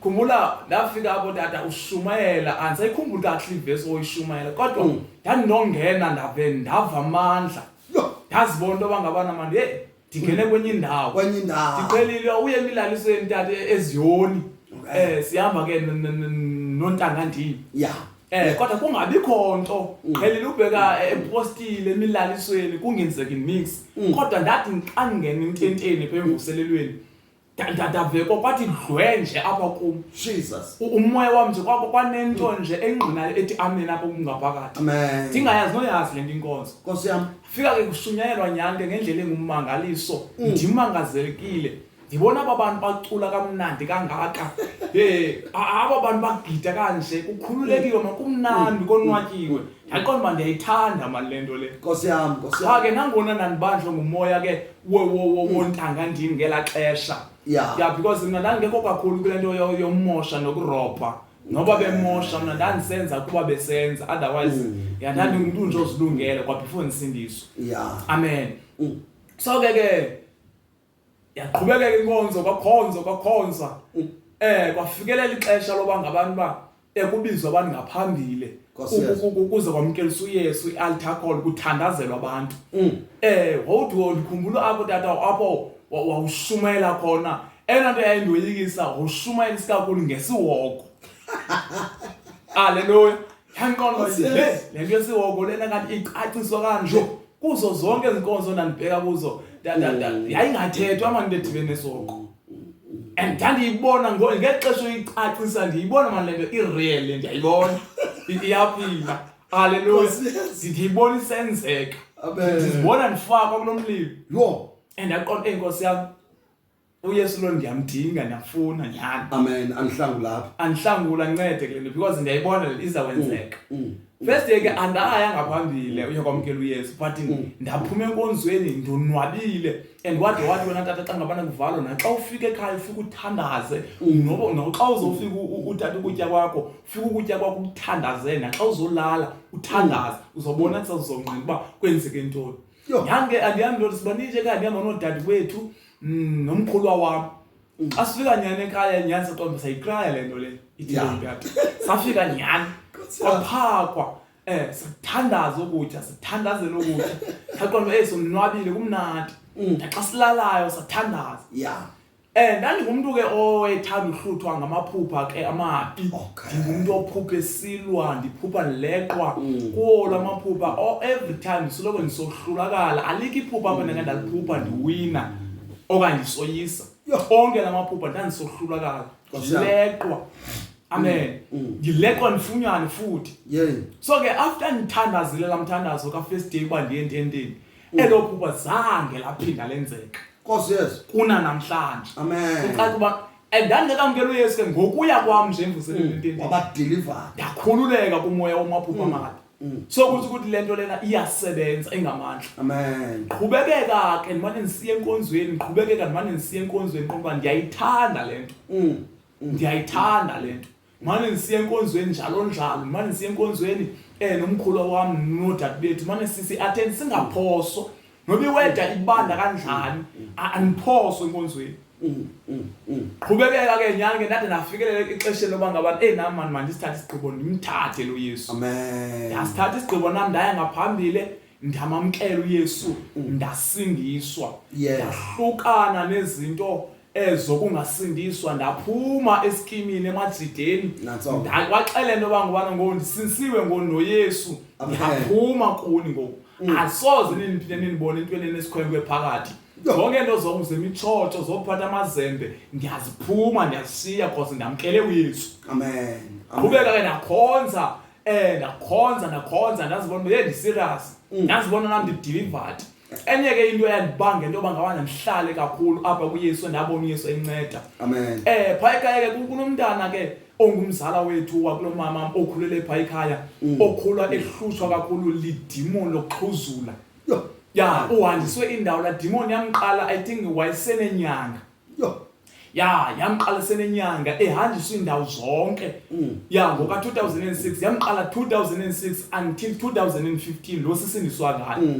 Khumbula ndafika apho tata ushumayela, andisayikhumbuli kakuhle ivesi oyishumayela, kodwa ndandinongena ndave ndava amandla. Ndazibona into yoba ngabana mani, hey, ndingene kwenye indawo. Kwenye indawo. Ndiqhelile uye emilalisweni tata eZiyoni. Sihamba ke nontanga ndini. Kodwa kungabikho nto. Qhelile ubheka epostile emilalisweni kungenzeki nix. Kodwa ndathi xa ndingena ententeni pha emvuselelweni, ndavekwa kwathi dlwe nje apha kum. Jesus. Umoya wam nje kwakho kwanento nje engqinayo ethi amen apho kungaphakathi. Amen. Ndingayazi noyazi le nto inkonzo. Nkosi yam. Fika ke kushunyayelwa nyhani ke ngendlela engummangaliso. Ndimangazelekile. Ndibona aba bantu bacula kamnandi kangaka. Hey, aba bantu bagida kanje, kukhululekiwe, kumnandi, konwatyiwe. Ndaqonda uba ndiyayithanda mani le nto le. Nkosi yam, Nkosi Qha yam. ke nangona ndandibanjwe ngumoya ke wontanga ndini ngelaa xesha. Yeah, because mna ndandingekho kakhulu kule nto yomosha nokurobha. Noba bemosha mna ndandisenza kuba besenza, otherwise yeah, ndandingumntu nje ozilungele kwa before ndisindiswe. Amen. So ke ke yaqhubekeka inkonzo, kwakhonzwa, kwakhonzwa. Kwafikelela ixesha loba ngabantu ba ekubizwa abantu ngaphambili. Nkosi Yesu. Ukuze kwamkelisa uYesu i-altar call, kuthandazelwa abantu. Wawuthi ndikhumbula apho tata apho wawushumayela khona. Eyona nto yayindoyikisa, wawushumayela isikakhulu ngesihogo. Hallelujah. Yandiqonda uba Nkosi le, Yesu. le nto yesihogo lena ngathi icaciswa kanje. Kuzo zonke ezi nkonzo ndandibheka kuzo, yayingathethwa mani into edibene nesihogo. And ndandiyibona ngexesha uyicacisa, ndiyibona mani le nto i-real, le ndiyayibona iyaphila. Haleluya. Ndiyibona isenzeka, ndizibona ndifakwa kulo mlilo. Yho. And ndaqonda, eyi Nkosi yam, uYesu lo ndiyamdinga, ndiyamfuna nyhani. Amen. Andihlangula apha. Andihlangula, ancede kule nto, because ndiyayibona le izawenzeka. First day ke andaya ngaphambili uyokwamkela uYesu, but ndaphuma enkonzweni ndonwabile. And wade wathi wena tata, xa ngabana kuvalwa, naxa ufika ekhaya ufike uthandaze, noba noxa uzofika uthatha ukutya kwakho, ufike ukutya kwakho ukuthandazele, naxa uzolala uthandaze, uzobona kusazongqina uba kwenzeke ntoni. Nyhani ke andihambi ndoda, sibaninji ekhaya, ndihamba noodade wethu, nomkhulwa wam. Xa sifika nyhani ekhaya, nyhani saqonda sayikraya le nto le ithi tata. Safika nyhani kwaphakwa, sithandaza ukutya, sithandazela ukutya. Saqonda sonwabile, kumnandi. Naxa silalayo sathandaza. Ndandingumntu ke owethanda uhluthwa ngamaphupha ke amabi. Ndingumntu ophupha esilwa, ndiphupha ndileqwa. Kuwo la maphupha, every time ndisoloko ndisohlulakala. Alikho iphupha apha ndake ndaliphupha ndiwina okanye ndisoyisa. Onke la maphupha ndandisohlulakala. Nkosi yam. Ndileqwa. Amen. Ndileqwa ndifunyane futhi. So ke after ndithandazile laa mthandazo ka first day uba ndiye ententeni, elo phupha zange laphinda lenzeka. Nkosi Yesu. Kuna namhlanje. Amen. Ucaca uba ndandikamkela uYesu ke ngokuya kwam nje emvuseleni ententeni. Waba delivered. Ndakhululeka kumoya wamaphupha amabi. So kuthi ukuthi le nto lena iyasebenza ingamandla. Amen. Qhubekeka ke ndimane ndisiya enkonzweni, qhubekeka ndimane ndisiya enkonzweni, ngoba ndiyayithanda le nto. Ndiyayithanda le nto. Ndimane ndisiya enkonzweni njalo njalo, ndimane ndisiya enkonzweni nomkhulu wam noodade bethu, ndimane sisi-attend singaphoswa. Noba iweda ibanda kanjani, andiphoswe enkonzweni. Qhubekeka ke nyhani ke ndade ndafikelela ixesheni loba ngabana, eyi nam mani mandisithathe isigqibo ndimthathe lo Yesu. Amen. Ndasithatha isigqibo nam, ndaya ngaphambili, ndamamkela uYesu, ndasindiswa. Ndahlukana nezinto ezokungasindiswa, ndaphuma eskimini emajideni. Nantso. Ndakwaxelela into yoba ngubana ngoku ndisindisiwe ngoku noYesu. Amen. Ndiyaphuma kuni ngoku. Asoze niniphinde ninibone entweni enesikhwenkwe phakathi. Zonke into zemitshotsho, zokuphatha amazembe, ndiyaziphuma, ndiyazishiya because ndamkele uYesu. Amen. Amen. Qhubeka ke ndakhonza, ndakhonza, ndakhonza, ndazibona uba, hey, ndi-serious. Ndazibona nam ndi-delivered. Enye ke into eyandibanga into yoba ngabana ndihlale kakhulu apha kuYesu, ndabona uYesu enceda. Amen. Phaya ekhaya ke kunomntana ke ongumzala wethu wakulo mama okhulele phaya ekhaya, okhula ehlutshwa kakhulu lidimoni lokuxhuzula. Ya, uhanjiswe indawo, la demon yamqala, I think wayesenenyanga. Ya, yamqala senenyanga, ehanjiswe indawo zonke. Ya, ngoka 2006, yamqala 2006 until 2015 lo sisindiswa ngayo.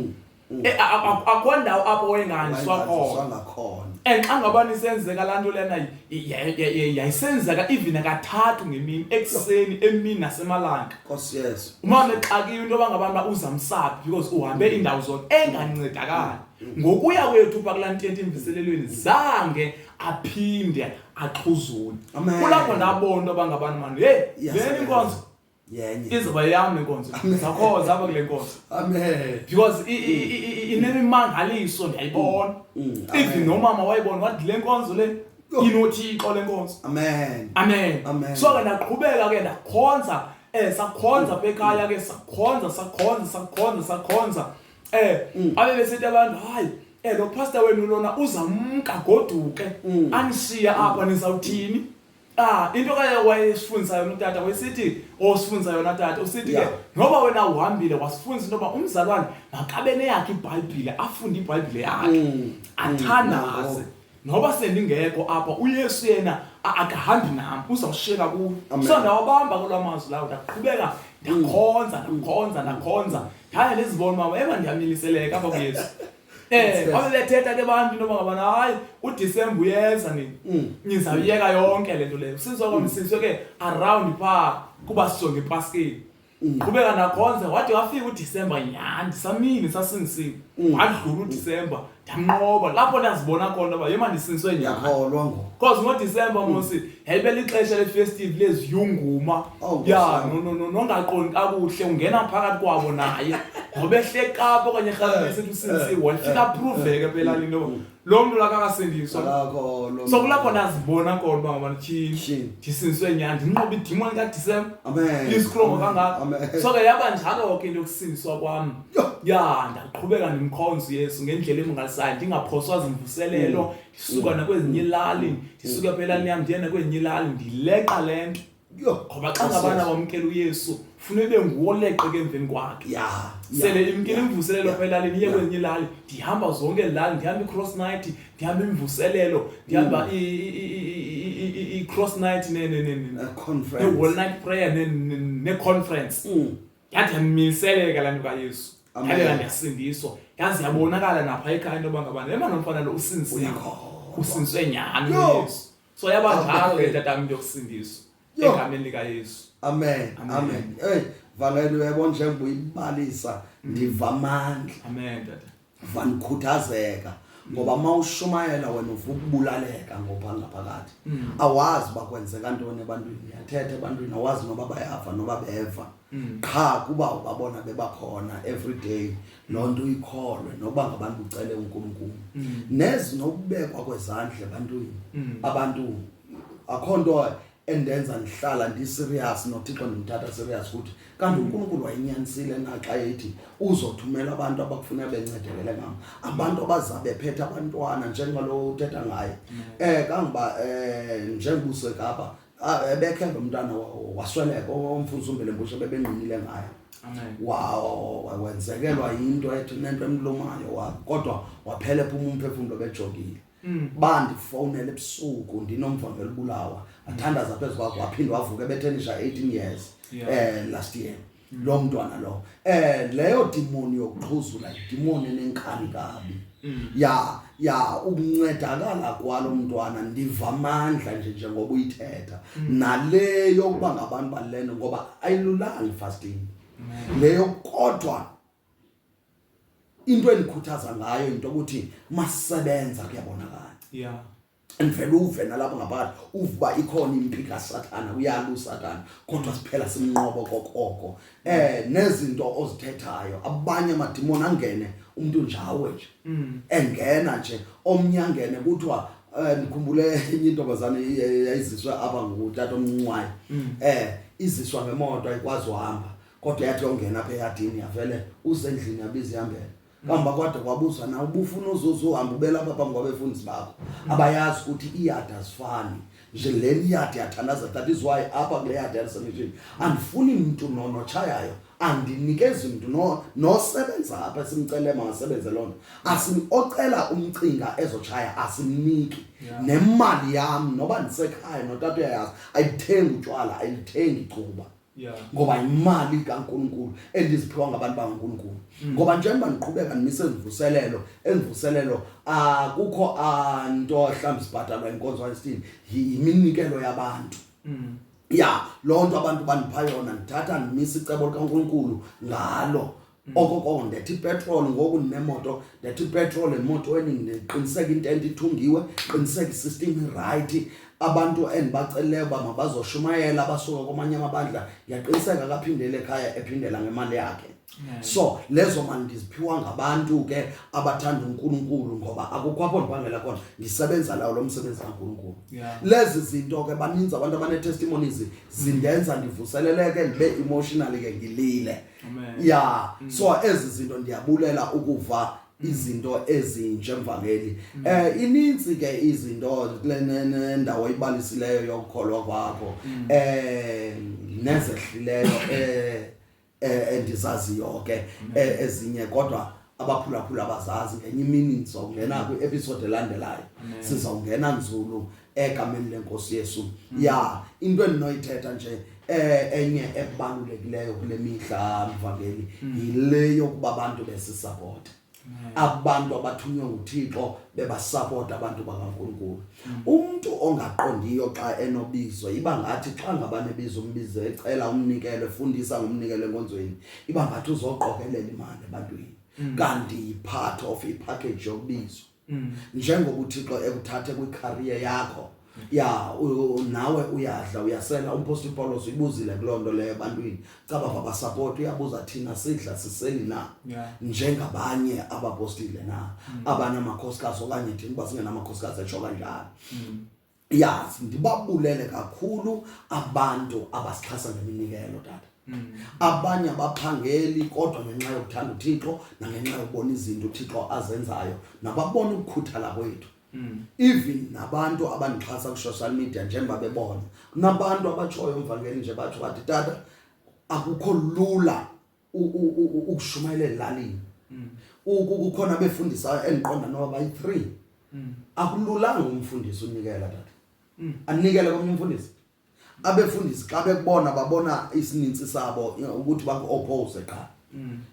Akho ndawo apho wayengahanjiswa Wayengahanjiswa khona. ngakhona. And xa ngaba nisenzeka laa nto lena, yayisenzeka even kathathu ngemini, ekuseni, emini nasemalanga. Nkosi Yesu. Umama exakiwe into yoba ngabana uba uzamsaphi because uhambe iindawo zonke engancedakali. Ngokuya kwethu phaa kulaa ntente emvuselelweni, zange aphinde axhuzule. Amen. Kulapho ndabona into yoba ngabana mani, hey, Iyasebenza. le inkonzo Yenye. izoba yam le nkonzo. Ndizawukhoza apha kule nkonzo. Amen. Because inemimangaliso ndiyayibona. Even Amen. nomama wayibona wathi le nkonzo le inoThixo le nkonzo. Amen. Amen. Amen. So ke ndaqhubeka ke ndakhonza, sakhonza apha ekhaya ke, sakhonza, sakhonza, sakhonza, sakhonza. Abe besithi abantu, hayi, lo pastor wenu lona uzamka goduke, anishiya apha nizawuthini? Into ke wayesifundisa yona utata, wayesithi, osifundisa yona tata, usithi ke, noba wena uhambile wasifundisa into yoba umzalwane makabe neyakhe iBhayibhile, afunde iBhayibhile yakhe, athandaze. Noba sendingekho apha, uYesu yena akahambi nam, uzawushiyeka kuye. Amen. So ndawabamba kuloo mazwi lawo, ndaqhubeka, ndakhonza, ndakhonza, ndakhonza. Ndaye ndizibona uba, eba ndiyamiliseleka apha kuYesu. Babe bethetha ke abantu into yoba ngabana, hayi, uDisemba uyeza nini. Nizawuyeka yonke le nto leyo. Since kwam sinswe ke around phaa kuba sijonge ePaskeni. Qhubeka ndakhonza, wade wafika uDisemba nyhani, ndisamile, sasindisiwe. Wadlula uDisemba, Ndamnqoba lapho ndazibona khona uba yema ndisinswe nyhani. Ndiyakholwa ngoku. Cause ngoDisemba mosi yayibe lixesha lefestive leziyunguma. Oh, Nkosi Ya, yam. nongaqondi kakuhle ungena phakathi kwabo naye. Ngoba ehle eKapa okanye eRhawutini esithi usinsiwe, wafika approve-ke phela elalini into yoba lo mntu lakakasindiswa. Akakholwa. So kulapho ndazibona khona uba ngabana tyhini Tyhini. ndisinswe nyhani ndinqobe idimoni kaDisemba. Amen. Isikrongo Amen. kangaka. Amen. So ke yaba njalo ke into yokusindiswa kwam. Yho. Ya, ndaqhubeka ndimkhonza uYesu ngendlela emangalisayo, ndingaphoswa zimvuselelo, ndisuka nakwezinye ilali, ndisuka apha elalini yam ndiye nakwezinye ilali, ndileqa le nto. Yho. Ngoba xa ngabana wamkela uYesu, funeka ibe nguwe oleqe ke emveni kwakhe. Ya. ya, Sele imkile ya, imvuselelo ya, apha elalini, iye ya. kwezinye ilali, ndihamba zonke ilali, ndihamba i-cross night, ndihamba imvuselelo, ndihamba i-cross night A conference. ne-whole night prayer ne-conference. Yathi yamiliseleka laa nto kaYesu. Amen. Yabe kanti yasindiswa. Yaze yabonakala napha ekhaya into yoba ngabana ema nomfana lo usinsiwe. Uyakholwa. Usinswe nyhani Yho. uYesu. So yaba Amen. njalo ke tatam into yokusindiswa Yho. egameni likaYesu. Amen. Amen. Amen. Hey, Vangeli uyabona njengoba uyibalisa ndiva amandla. Amen tata. Vandikhuthazeka ngoba mawushumayela wena uvuka ukubulaleka ngopha ngaphakathi. Awazi uba kwenzeka ntoni ebantwini, uyathetha ebantwini awazi noba bayava noba beva. Qha kuba ubabona bebakhona every day, loo nto uyikholwe noba ngabantu ucele uNkulunkulu. Nezi nokubekwa kwezandla ebantwini. Abantu akho nto endenza ndihlala ndi-serious noThixo ndimthatha serious ukuthi kanti uNkulunkulu wayenyanisile na xa ethi uzothumela abantu abakufuneka bencedekele ngam, abantu abaza bephethe abantwana njengalo uthetha ngaye. Kangoba njengoba useKapa, ebekhe lo mntana wasweleka omfundisi uMbele Mbushe bebengqinile ngaye. Amen. Wenzekelwa yinto ethi nento emlumayo kodwa waphela ephuma umphefumlo bejongile. Bandifowunela ebusuku ndinomvangeli ubulawa, athandaza phezu kwakhe waphinde wavuka ebethenisha 18 years last year. Lo mntwana lo. Leyo demoni yokuxhuzula idemoni enenkani kabi. Ya, ya ukuncedakala kwalo mntwana ndiva amandla nje njengoba uyithetha. Nale yokuba ngabantu baleno ngoba ayilulanga fasting. Leyo kodwa into endikhuthaza ngayo into ukuthi masebenza kuyabonakala. Ndivele uve nalapho ngaphakathi uve uba ikhona impi kaSathana, uyala uSathana, kodwa siphela simnqobo kokoko. Nezinto ozithethayo abanye amadimoni angene umuntu nje awe nje. Engena nje omnye angene kuthiwa ndikhumbule enye intombazane yayiziswe apha ngutata omncinci. Iziswa ngemoto ayikwazi uhamba, kodwa yathi yongena apha eyadini yavele uze endlini yabiza ihambele. Kamva kwade kwabuzwa na ubufuna uzuza uhamba ubelapha phambi kwabefundisi bakho. Abayazi ukuthi iyadi azifani. Nje le iyadi yathandaza, that is why apha kule yadi yasemishini andifuni mntu notshayayo, andinikezi mntu nosebenza apha simcele makasebenze loo nto. Ocela umcinga ezotshaya asimniki. Nemali yam noba ndisekhaya notata uyayazi, ayithengi utywala, ayithengi icuba. Ngoba imali kaNkulunkulu endiziphiwa ngabantu bakaNkulunkulu. Ngoba njengoba ndiqhubeka ndimise emvuselelo akukho nto mhlawumbi sibhatalwa inkonzo ayisithini, yiminikelo yabantu. Ya, loo nto abantu bandipha yona ndithatha ndimisa icebo likaNkulunkulu ngalo. Okoko ndetha ipetroli ngoku ndinemoto, ndetha ipetroli emotweni, ndiqiniseka intente ithungiwe, qiniseka isystem irayithi. Abantu endibacelileyo uba mabazoshumayela abasuka kwamanye amabandla, ndiyaqiniseka akaphindele ekhaya ephindela ngemali yakhe. So lezo mali ndiziphiwa ngabantu ke abathanda uNkulunkulu, ngoba akukho apho ndiphangela khona, ndisebenza lawo lo msebenzi kaNkulunkulu. Lezi zinto ke baninzi abantu abanee-testimonies zindenza ndivuseleleke, ndibe emotionally ke ngilile. Amen. Ya, so ezi zinto ndiyabulela ukuva izinto ezinje mvangeli. Ininzi ke izinto kule ndawo ibalisileyo yokukholwa kwakho. Nezehlileyo endizaziyo ke, ezinye kodwa abaphulaphula abazazi. Ngenye imini ndizawungena kwi-episode elandelayo. Sizawungena nzulu egameni lenkosi Yesu. Ya, into endinoyithetha nje enye ebalulekileyo kule mihla mvangeli yile yokuba abantu besisapota. Abantu abathunywe nguThixo bebasapota abantu bakaNkulunkulu. Umuntu ongaqondiyo xa enobizo iba ngathi xa ngaba nebizo umbizo ecela umnikelo, efundisa ngomnikelo enkonzweni, iba ngathi uzoqokelela imali ebantwini. Kanti yi-part of i-package yokubizwa. Njengoba uThixo ekuthathe kwi-career yakho, ya nawe uyadla uyasela. Umpostoli Paulos uyibuzile kuloo nto leyo ebantwini, caba baba-support, uyabuza thina sidla siseli na njengabanye abapostile na abanamakhosikazi, okanye thina uba singenamakhosikazi, etsho kanjalo. Yazi ndibabulele kakhulu abantu abasixhasa ngeminikelo, tata. Abanye abaphangeli, kodwa ngenxa yokuthanda uThixo nangenxa yokubona izinto uThixo azenzayo nababona ukukhuthala kwethu, even nabantu abandixhasa kwi-social media, njengoba bebona kunabantu abatshoyo, umvangeli nje, batsho bathi, "Tata, akukho lula ukushumayela elalini." Kukhona abefundisa endiqonda noba bayi-three. Akululanga umfundisi unikela, tata, anikele komnye umfundisi. Abefundisi xa bekubona, babona isininzi sabo ukuthi baku-oppose qha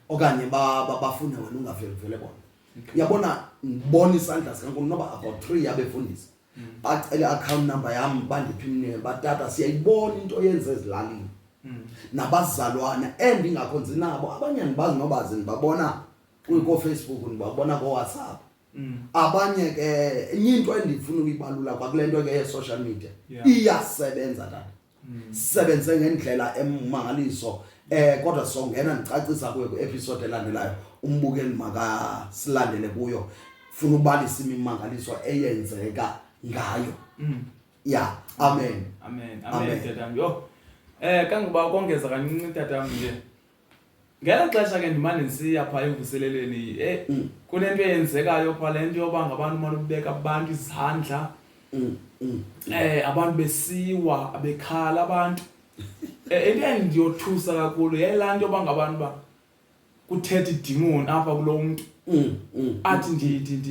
okanye bafune wena ungaveli vele bona. Uyabona, ngibona isandla sikaNkulunkulu noba about three abefundisi bacele i-account number yam, bandiphe iminikelo, batata siyayibona into yenze ezilalini. Nabazalwana endingakhonzi nabo, abanye andibazi nobazi, ndibabona kooFacebook, ndibabona kooWhatsApp. Abanye ke, enye into endifuna ukuyibalula kwakule nto ke ye-social media, iyasebenza, tata, sebenze ngendlela emangaliso, kodwa songena ndicacisa kuyo kwi-episode elandelayo. Umbukeli makasilandele kuyo, funa ubalisa imimangaliso eyenzeka ngayo. Ya, amen. Amen, amen, tatam. Yho, kangoba ukongeza kancinci, tatam, nje ngelo xesha ke ndimane ndisiya phaa emvuselelweni, kunento eyenzekayo phaa, le nto yoba ngabantu umane ubeka abantu izandla, abantu besiwa bekhala abantu. Into endiyothusa kakhulu yayilaa nto yoba ngabantu uba kuthetha idimoni apha kulo mntu, athi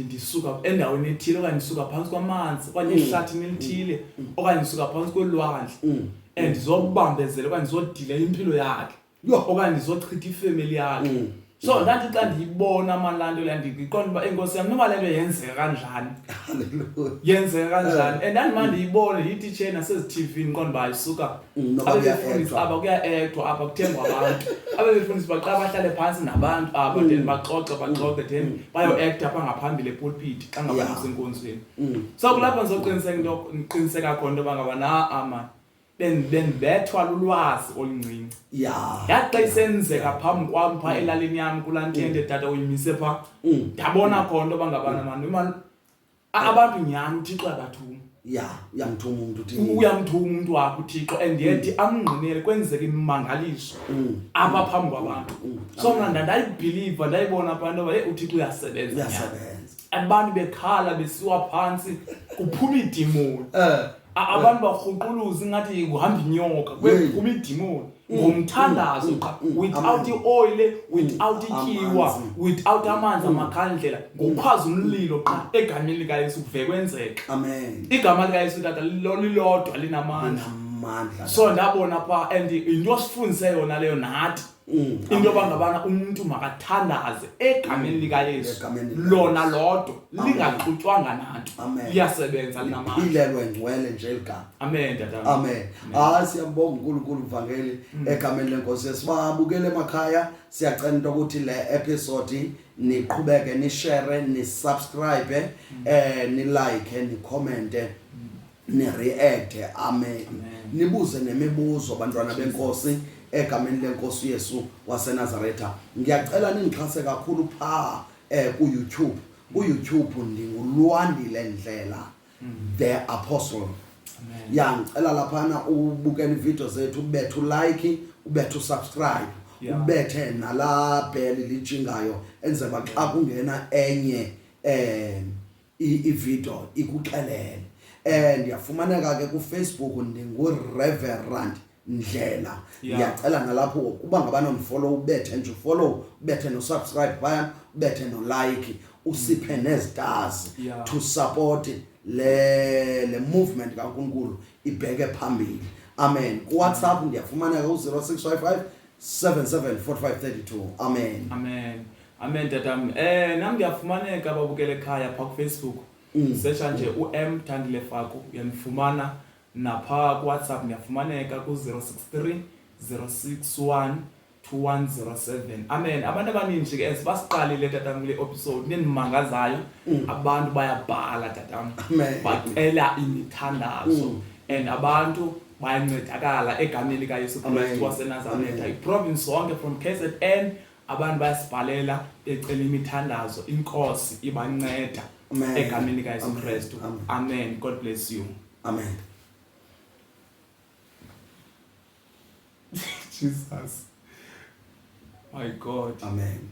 ndisuka endaweni ethile, okanye ndisuka phantsi kwamanzi, okanye ehlathini elithile, okanye ndisuka phantsi kolwandle, and ndizobambezela okanye ndizodila impilo yakhe, okanye ndizochitha ifemeli yakhe. So ndathi xa ndiyibona mani laa nto leya, ndiqonda uba enkosi yam, noba le nto yenzeka kanjani, yenzeka kanjani. And ndandimane ndiyibone ndiyititsheni nasezi-TV, ndiqonda uba isuka Noba abebefundisi kuya-actwa. Aba kuya-actwa apha, kuthengwa abantu. Abebefundisi baqala bahlale phantsi nabantu aba, then baxoxe, baxoxe, then bayo-acta apha ngaphambili epulpiti xa ngabantu kusenkonzweni. So kulapho ndizoqiniseka into, ndiqiniseka khona into yoba ngaba na ama bendibethwa lulwazi oluncinci. Yaxa isenzeka phambi kwam phaa elalini yam kulaa ntente, tata, uyimise phaa, ndabona khona into yoba ngabana mani abantu nyhani uThixo uyabathuma. Ya, uyamthuma umntu uThixo. Uyamthuma umntu wakho uThixo, and yet amngqinele kwenzeka imimangaliso apha phambi kwabantu. So mna ndandayibhiliva, ndayibona phaa into yoba heyi, uThixo uyasebenza nyhani. Uyasebenza. Abantu bekhala besiwa phantsi, kuphuma iidimoni. Abantu barhuquluza ingathi kuhamba inyoka, kuphuma iidimoni ngomthandazo qha, without ioyile, without ityiwa, Amanzi. without amanzi, amakhandlela, ngokukhwaza umlilo qha egameni likaYesu, kuve kwenzeka. Amen. Igama likaYesu, tata, lilodwa linamandla. Linamandla. So ndabona phaa, and yinto osifundise yona leyo nathi, into yoba ngabana umntu makathandaze egameni likaYesu, Egameni likaYesu. lona lodwa lingaxutywanga nanto, Amen. liyasebenza, linamandla. Liphilelwe ngcwele nje eligama. Amen, tata. Amen. Hayi, siyambonga uNkulunkulu, mvangeli, egameni lenkosi Yesu. Babukele emakhaya, siyacela into ukuthi le episode niqhubeke ni-share, ni-subscribe, ni-like, ni-comment, ni-react. Amen. Nibuze nemibuzo, bantwana benkosi, egameni lenkosi Yesu waseNazaretha. Ngiyacela ningixhase kakhulu pha ku YouTube. Ku YouTube ndinguLwandile Ndlela, the Apostle. Ya, ngicela laphana ubukele ivideo zethu, ubethe ulike, ubethe usubscribe, ubethe nala bell lijingayo, enzela xa kungena enye ivideo ikuxelele. Ndiyafumaneka ke ku Facebook, ndingu Reverend Ndlela. Ngiyacela nalapho kuba ngabana undifollow, ubethe nje ufollow, ubethe no subscribe phaya, ubethe no like, usiphe nezitars to support le movement kaNkulunkulu ibheke phambili. Amen. Ku WhatsApp ndiyafumaneka ku 0655 774532. Amen. Amen, amen, tatam. Nam ndiyafumaneka, ababukele ekhaya, phaa kuFacebook. Searcha nje u-M Thandile Faku, uyandifumana. Napha kuWhatsApp ndiyafumaneka ku-063 061. 2107. Amen. Abantu abaninji ke as basiqalile tatam kule episode nendimangazayo abantu bayabhala tatam. Amen. Bacela imithandazo and abantu bayancedakala egameni likaYesu Amen. Kristu waseNazaretha. Amen. Iprovince yonke from KZN abantu bayasibhalela becela imithandazo inkosi ibanceda Amen. egameni likaYesu Amen. Kristu. Amen. Amen. God bless you. Amen. Jesus. My God. Amen.